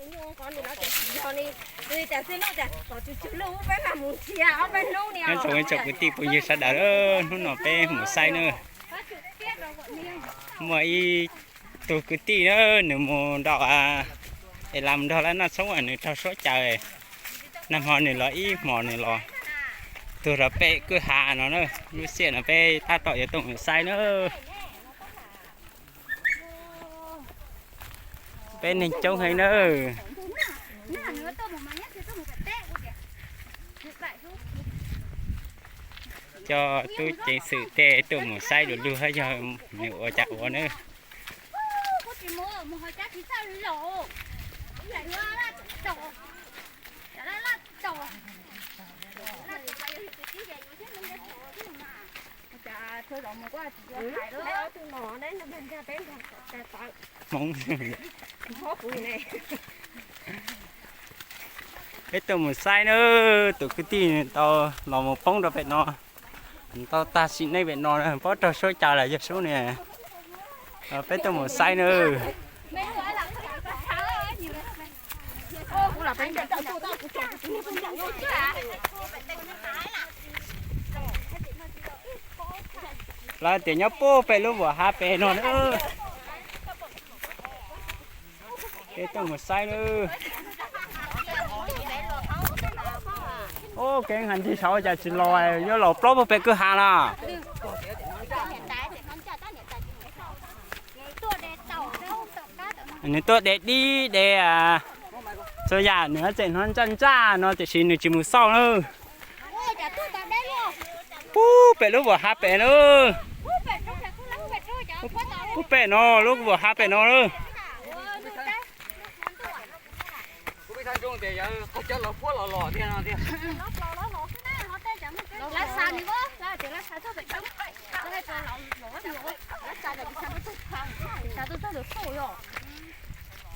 Nyob zoo ib tsoom kwv tij phooj ywg sawv daws, hnub no peb mus saib na. Muaj ib tug kwv tij na, nws mus nrog, es lam nrog lawv noj tshoob, nws raug suab caws. Nag hmo nws los ib hmos nws los tuag rau pem kwj ha no na. Lub sij hawm no peb tab tom yuav tuaj mus saib na. Peb neeg coob heev na. Coj tub ceev xwm tej tuaj mus saib lug lug hab yog nws ua cas ua na. Hmoob. Peb tuaj mus saib na, tus kwv tij tau los mus poob rau pem no, tau tag sim neej pem no, paub raug suab cas lawm yog sub ne. Peb tuaj mus saib na. Lawv tias nyob puag pem lub vuam hav pem no na. Peb tuaj mus saib na. Ub, keeb heev tig saud cas tsis los, yuav los plaub puag pem kwj ha na. Nws tuaj de dib de txhua yam, nws tseem hnov ntsaj ntsaj no tiam sis nws tsis mus xauj na. Puag pem lub vuam hav pem na. Puag pem no lub vuam hav pem no na.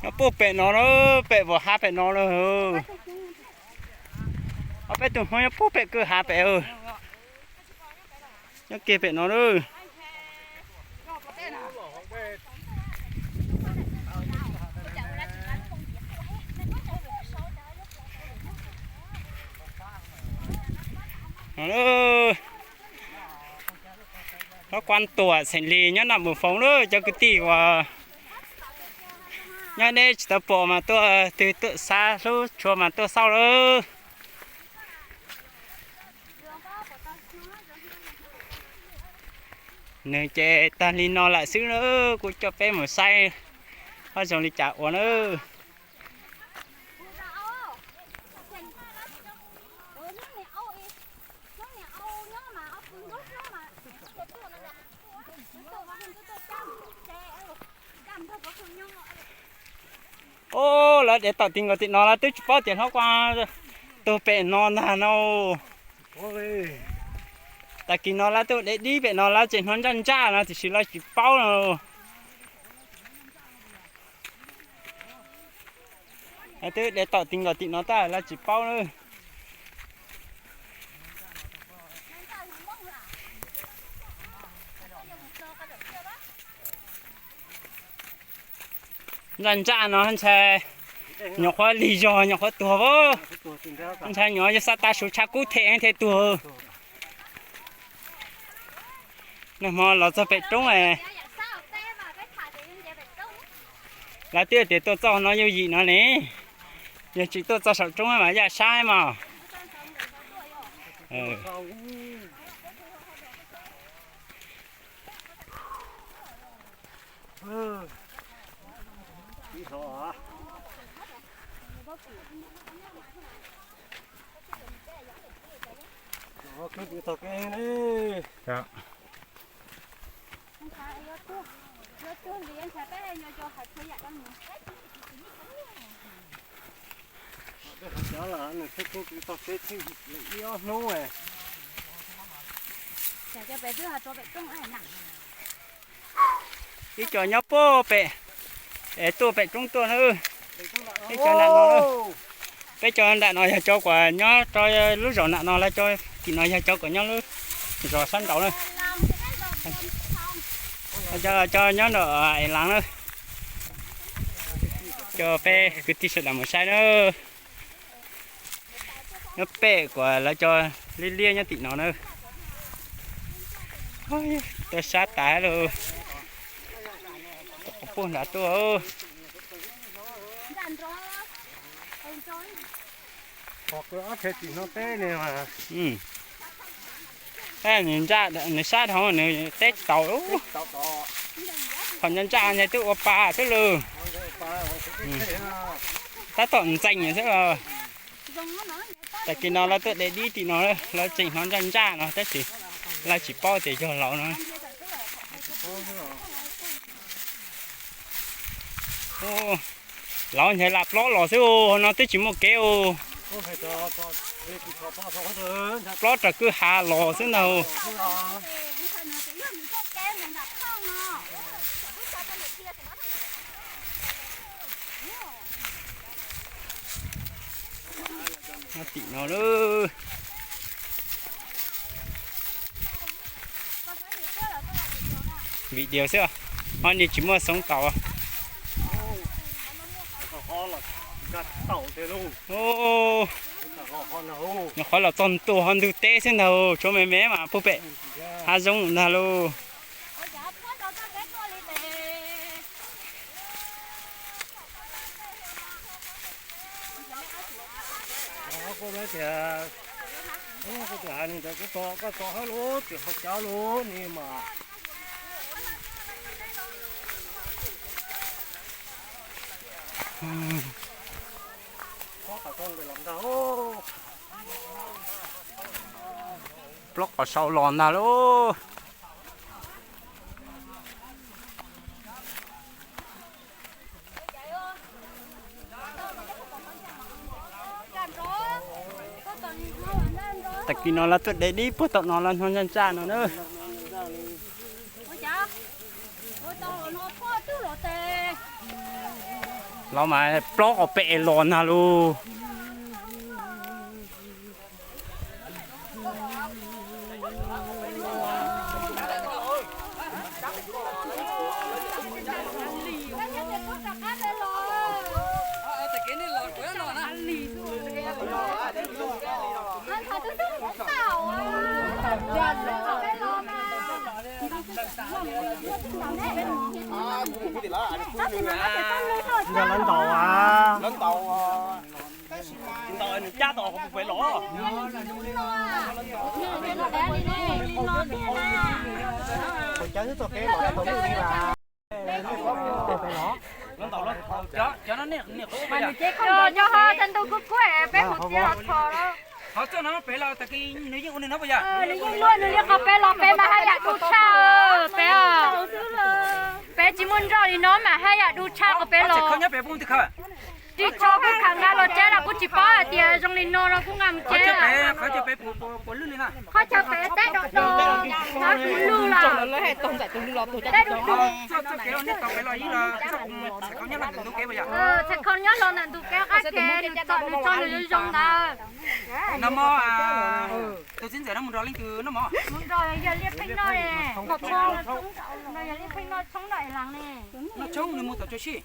Nyob puag pem no na, pem vuam hav pem no na. Ob peb tug Hmoob nyob puag pem kwj hav pem. Nyob kiag pem no na. Hlob Kuab Tuam xeem Lis nyob Nam Mus Foos lawm, cov kwv tij uas nyob deb tsis tau pom mas tuaj, twg tuaj xav hlub tshua mas tuaj xauj lawm. Nws ces tag li no lawm xwb na, kuj coj peb mus saib ob zoo li cas ua na. Ub, lawv dev tom ti nkaus tim no lawv twb tsis paub tias Hlob Kuab tuag pem no ntag no. Tag kis no lawv twb dev dib pem no lawv tseem hnov ntsaj ntsaj no tiam sis lawv tsis paub no. Lawv twb dev tom ti nkaus tim no tab lawv tsis paub na. Ntsaj ntsaj no ntshai nyuam qhuav lig zog nyuam qhuav tuag as. Ntshai nyuam yog xav tas su tshav kub them thiaj tuag. Nag hmo los txog pem roob, lawv twb tias tuaj txoj no yooj yim no ne, yog tsis tuaj txoj saum roob mas yaj sab mas. Cov los nws thiaj kuj tau teb thiaj li ib ob hnub. Ib co nyob puag pem, es tuaj pem roob tuaj na. Peb cov nram no, peb cov nram no yog cov uas nyob rau lub zos nram no, lawv cov tim no yog cov uas nyob lub zos sab nraud na. Cov nyob nram es lav na. Coj peb kwv tij sawv daws mus saib na. Nyob pem kuas lawv cov liab liab nyob tim no na. Tuaj sab tas lauj. Tom qhov puag nrad tuaj. Nws sab dhau nws teb tsis tau. Qhov nyob ntsaj nthe twb ua pa xwb lawm. Tab tom ntxees xwb los. Tag kis no lawv tuaj de dib tim no, lawv tseem hnov ntsaj ntsaj no tab sis lawv tsis paub tias yog laus no. Laus nchaiv lam plob los xwb, no twb tsis muaj kev. Plob raws kwj ha los xwb ntag. Tim no lawm. Video xwb, ho ni tsis muaj xoov taus. Nyuam qhuav los txog ntua ho ntug teb xwb ntag, tshuav me me mas puag pem hav zoov ntag lauj. Kuv tias, kuv tus hais li ntawd kuv tso koj tso hab lub tsis qhov cov lub ni mas. Plaub qhov sau los ntag lauj. Tag kis no lawv tuaj de dib puag tom no lawv hnov ntsaj ntsaj no na. Los mas plaub qhov pem los ntag lauj. Lawv ntaus a. Ntaus nws cab tau pem los. Lawv ntaus los. Cov no nej, nej qhov ua pem yom? Cov ho tag ntuj kuj kuj peb mus txiav los thov los. Qhov txoj no pem los tag kis nws yeej ua li no puas yog? Nws yeej luaj nws li qhov pem los pem mas haj yam dub tshaj pem. Pem tsis muaj nroj li no mas haj yam dub tshaj qhov pem los. Ris tsho kuj khav nqa los cab los kuj tsis paub hais tias zoo li no no kuj nqa mus cab. Qhov chaw pem teb dom dom, lub lug los. Teb dub dub. Txhais khau nyob hlo ntawm ntug kev qab ke, nws txom nws tso nws zoo zoo ntawd. No mog, tus txiv ntxawm no mus nrog leej twg no mog? Mus nrog yawg Liaj Pheej no. Nrog yawg Liaj Pheej no tshoob nram Elas ne. No tshoob nws mus tom tsaws sij.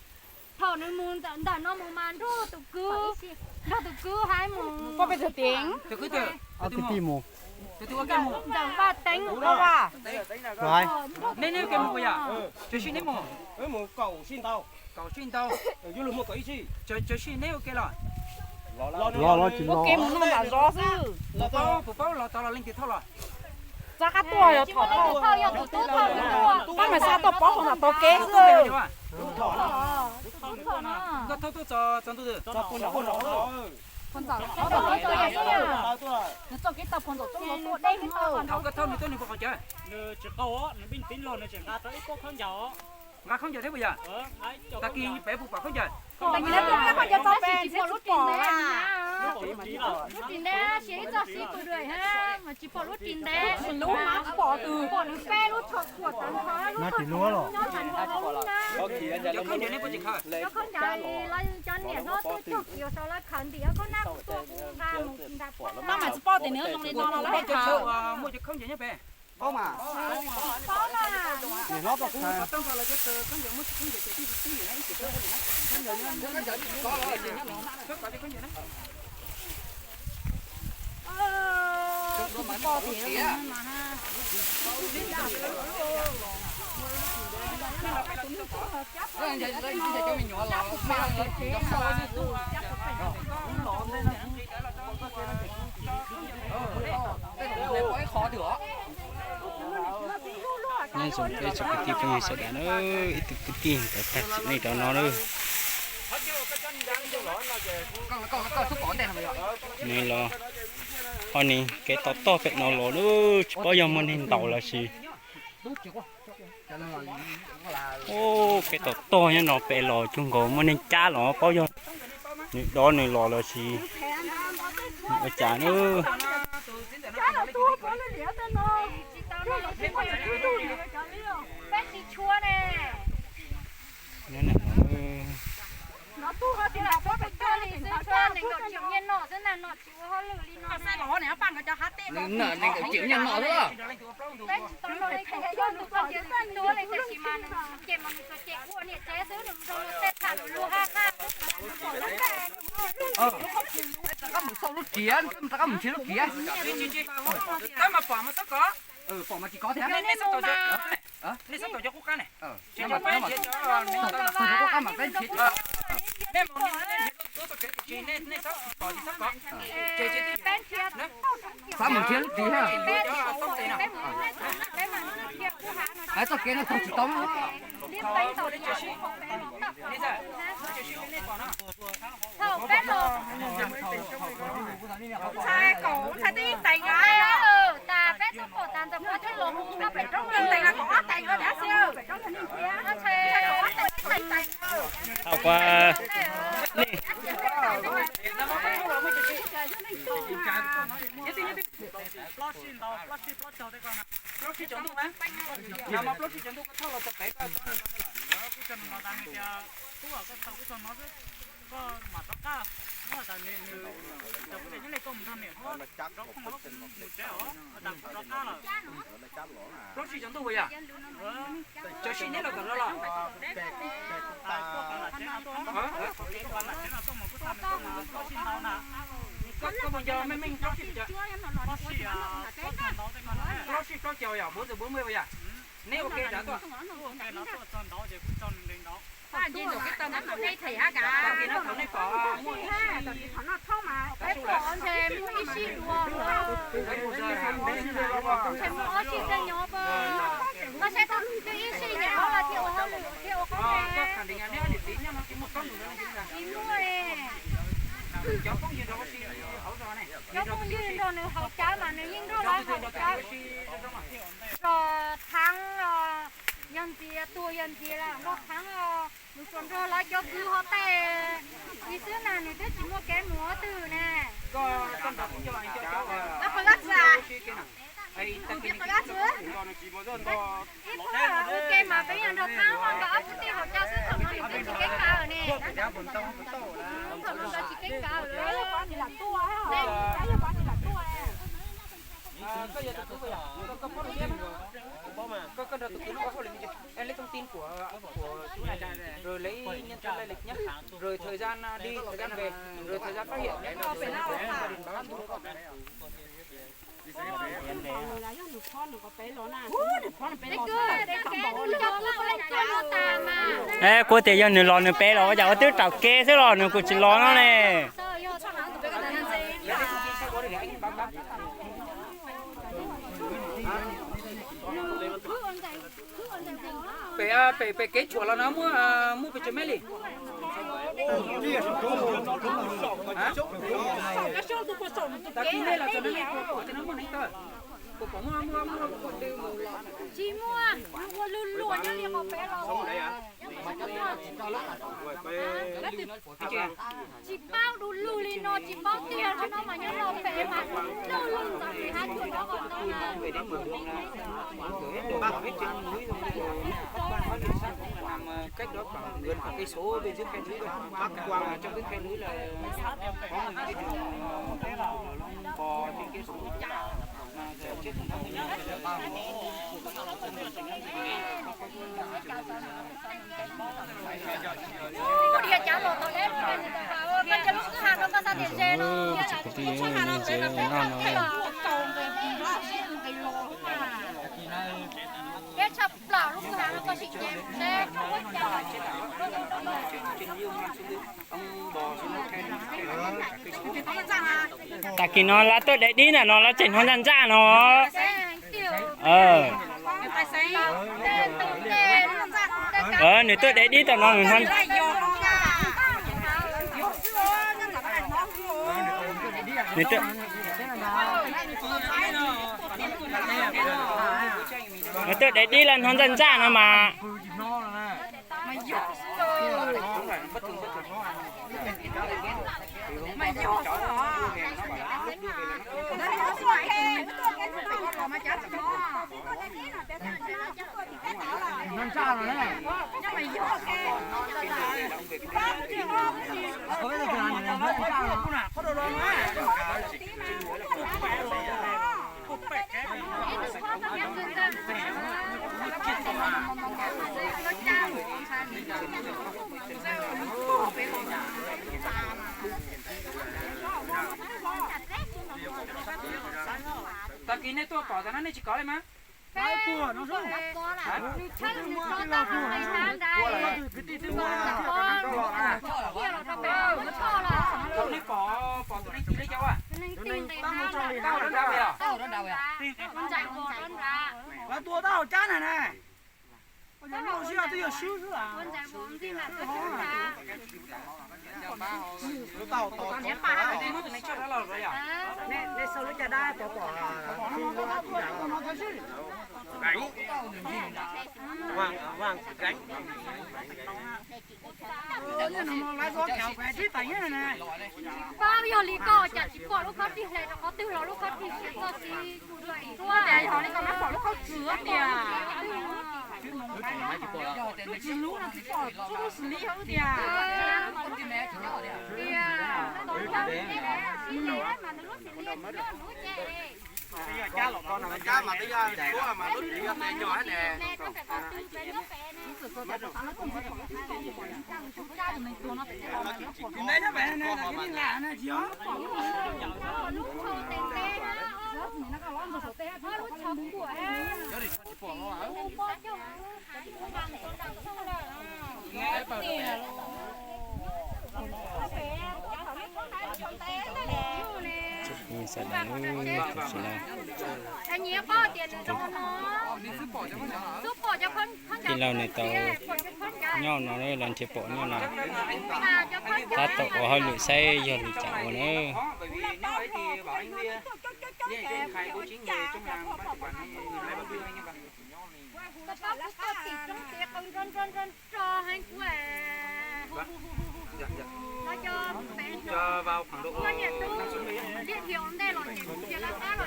Thaum nws mus ntawm no mus mas nrog tus kwv, nrog tus kwv hais mus. Poj peb tug teev. Tus kwv twg? Tus twg mus? Tus twg ua ke mus? Ntxawm Vaj Teev. Nej, nej ua ke mus puas yog? Tsaws sij neb mus? Kaum sij ntau. Tsaws sij neb ua ke los? Ua ke mus noj nram zos xwb. Puas paub los tod los leej twg thauj los? Txaj qab tuaj yog thom thauj. Pab mas xa tuaj paub qhov nram tog kev xwb. Nkauj Thauj tuaj txog txog ntu twg? Thaum Nkauj Thauj nws tuaj nws puas qaug cawv? Nws tsis qaug, nws npij tib log nws tseem nqa rau ib pob khaub ncaws. Nqa khaub ncaws thiab puas yog? Tag kis pem puas pom khaub ncaws? Lub ris ntev, siav ib txoj siv kuv dua mas tsis pom lub ris ntev, pom nws peb lub tsho kuam tag nrho lub tsho nyob tag nrho lub na. Cov khaub ncaws nej puas tsis khaws? Cov khaub ncaws los cov niam hlob tuaj cog kiag saum lawv khaws ntim, ob khaub nab kuv tuaj kuv nqa mus nram pob. Maj mam tsis paub tias nws zoo li no no lawv hais khaws. Muaj cov khaub ncaws nyob pem. Paub mas. Niam hlob tuaj kuv. Nyob zoo peb tsoom kwv tij phooj ywg sawv daws na, ib tug kwv tij tawm tag txim nej rau no na. Nws los, ho nws kev tos toj pem no los na, tsis paub yog muaj neeg ntaus los sis. Ub, kev tos toj nyob no pem los cuag nkaus muaj neeg cab los paub yog nws dov nws los los sis ua cas na. Nees nkaum triệu nyiaj no xwb. Rov qab mus xauj lub riam, rov qab mus nrhiav lub riam. Pom mas tsis kov thiab. Xav mus nrhiav lub riam. Txoj kev no taug tsis tau. Thaum ua, nej, plaub sij ntau, plaub sij plaub caug tej ko na. Plaub sij tsaus ntuj na. Yog mas plaub sij tsaus ntuj koj thauj los txog pem koj tso nws no lawm. Kuv tso nws no tas nws tias, tub, koj txhaum kuv txog no xwb, koj mam rov qab. Nws tias nws, nws, cov kuv tias nyob li koj mus nrog niam hlob rov khoom los mus tsev os, tas kuv rov qab lawm. Plaub sij tsaus ntuj puas yog? Tsaus sij neb los kom los los. Koj mus nco meej meej plaub sij, plaub sij plaub caug yog bốn giờ bốn mươi puas yog? Neb ua ke nrad tuaj. Thaum nej pom muaj ib sij, muaj ib sij dua, ntshe muaj ob sij tseem nyob, koj saib twb ib sij nyob los thiaj ua hauj lwm thiaj ua koj kham neb ob niam txiv nyob no tsis muaj txob num no tsis muaj. Cov phooj ywg nrog ua si hauv zos ne, cov phooj ywg nrog nws haus cawv mas nws yeej nrog lawv haus cawv. Los Thab, yog ntxiv, tuag yog ntxiv los Thab, nws tsuas nrog lawv cov kwv ho tej xwb na, nws twb tsis muaj kev mus qhov twg ne. Ib pab ua ke mas peb yog nrog Thab ho nkawd ob kwv tij haus cawv xwb, thaum no nws twb tsis kev kawm ne. Thaum no nkawd tsis kev kawm lawm. Koj nrog tus kwv no ua hauj lwm, em, lấy thông tin của, của chú này, rồi lấy nhân thân lai lịch nhé, rồi thời gian, à, đi, thời gian về, rồi thời gian phát hiện nhé. Es kuv tias yog nws los nws pem los ua cas ua twb raws kev xwb los nws kuj tsis los no ne. Pem, pem, pem kev tshuam los no muaj, muaj pes tsawg mev li? Tsis muaj, ua lwj luam nyob li qhov pem los. Tsis paub du lug li no, tsis paub tiag qhov no mas nyob rau pem mas lug lug ntxov pem hav cuam rau qhov no na. Cách đó khoảng gần cả cây số bên dưới khe núi thôi. Bắc Quang là trong cái khe núi là có một cái đường bò trên kia xuống. Mà giờ trước chúng ta cũng nhớ là ba mươi mốt. Tsis kwv tij neej tsa noj no. Tag kis no lawv tuaj de dib ntawm no lawv tseem hnov ntsaj ntsaj no. Nws tuaj de dib tau no nws hnov. Nws tuaj de dib lawv hnov ntsaj ntsaj no mas. Tag kis nej tuaj pom tas no nej tsis kov li mas. Nej pom, pom tus neeg tsis li cas ua? Lawv tua tau hauv cab na ne. Yog loj siab twb yog swb xwb. Pab yog li koj cas tsis pom lub khob tig hle rau qhov twg los lub khob tig hle koj txiv. Ua cas yog li koj mas pom lub khob txwm tias. Lub txwm hlub no tsis pom txuj lub xws li yog tias. Sawv daws, tam sim no tij laug nws tau nyob no, los nrhiav pom nyob no, tab tom ua hauj lwm saib yog li cas ua na.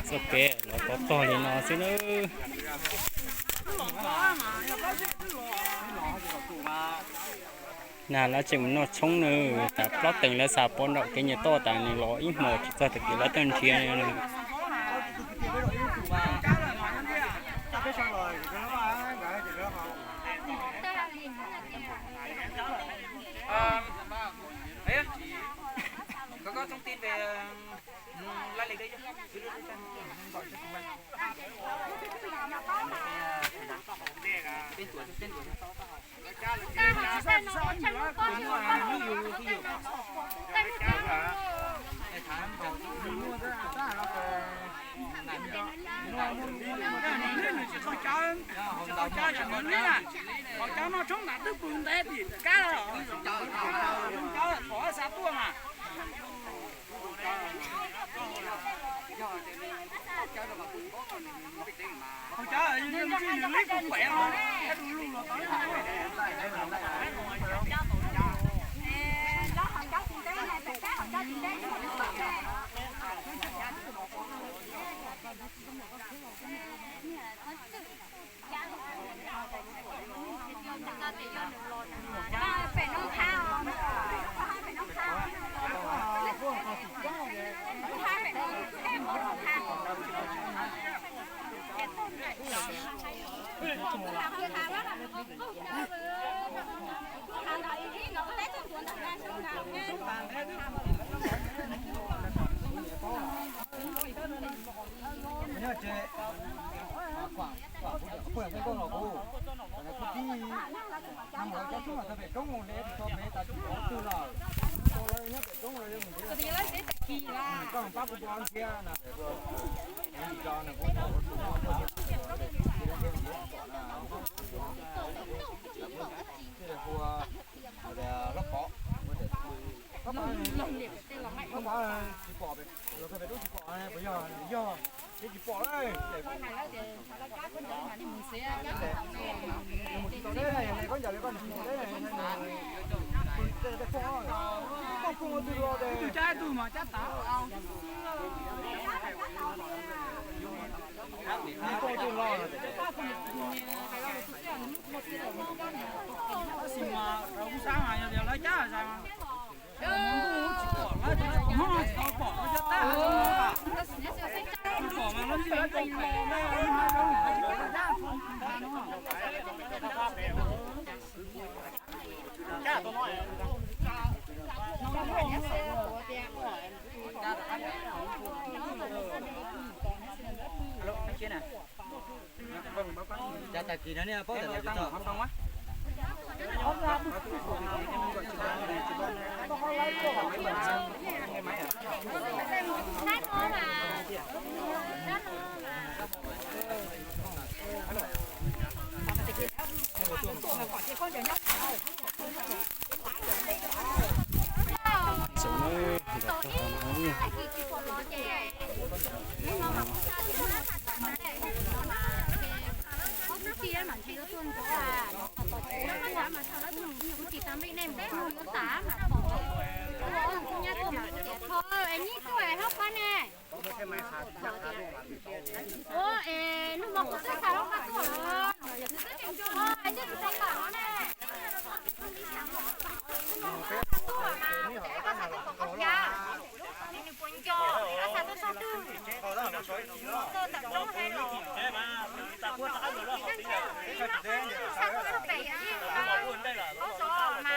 Txoj kev los tog tog li no xwb na. Nag lawv tseem mus noj tshoob na, tas plaub tees lawv xa pov nraum kev nyias toj tas nws los ib hmos tsis txog tag kis lawv tuaj nrhiav. Qhov cov noj tshoob nram twb pw ntev tim kab, cov thov xa tuaj mas. Cov nws li pem los. Tsis pom, los koj pem roob tsis pom, puas yog? Yog, tsis pom. Mus tsis tau deb, koj ncaim li koj tsis tau deb, koj poob twg los ces. Tus cab tus mas cab tas. Poob twg los. Tab sis mas kuv xav mas yog tias lawv cab zais mas, tsis pom lawv, tsis tau pom lawv cab tag. Tsis pom mas lawv tsis tau pom. Cab tag kis no nej paub tias Mas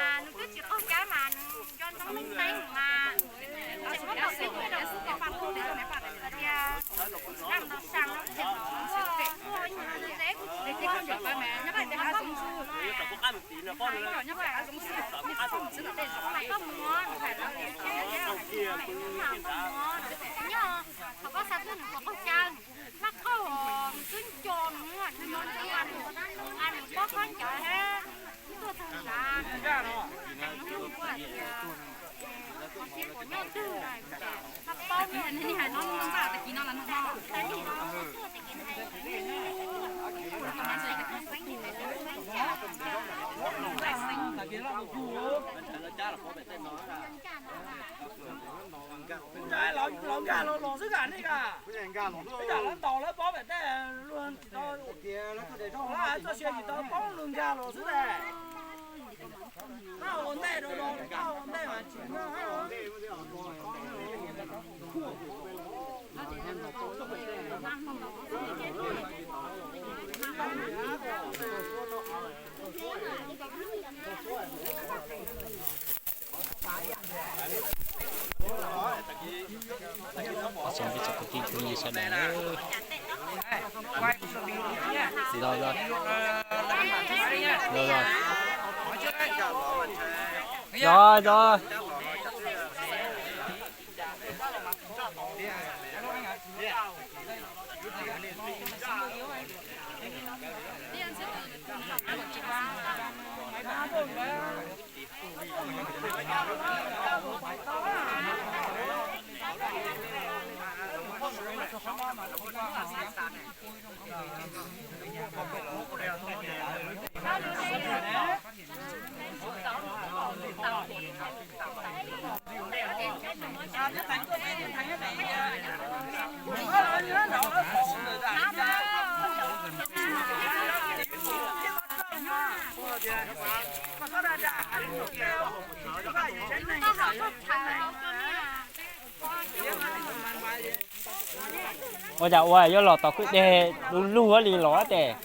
nws twb tsis qaug cab mas nws nco ntsoov meej meej mas tseem muab tau peb nyiaj rau xwb, kom pab tug li tias nqa mus tau sang los tseem muaj ib nyuag ze ze kuv tsis tau nyob pab mus nyob, thaum koj xa tuaj nws kom qaug cab, laj qauj nws twb nco nws, nws nco nws, nws pob qab ncav thiab tuaj txog nrad. Nyob twg, nws hais no, npaj tag kis no los noj. Kuv ntshe lawv nkag los los xwb kam nej kam, ib yam lawv ntaus lawv pob pem tej luag tsis tau, lawv txoj sia tsis tau poob luag nkag los xwb ne. Hab ua ntej rau rau, hab ua ntej mas tsis muaj hab. Ib tsoom kwv tij phooj ywg sawv daws na. Los, los. Los, los. Los, los. Ua cas ua yuav los tom kwj deg du lug li los tes.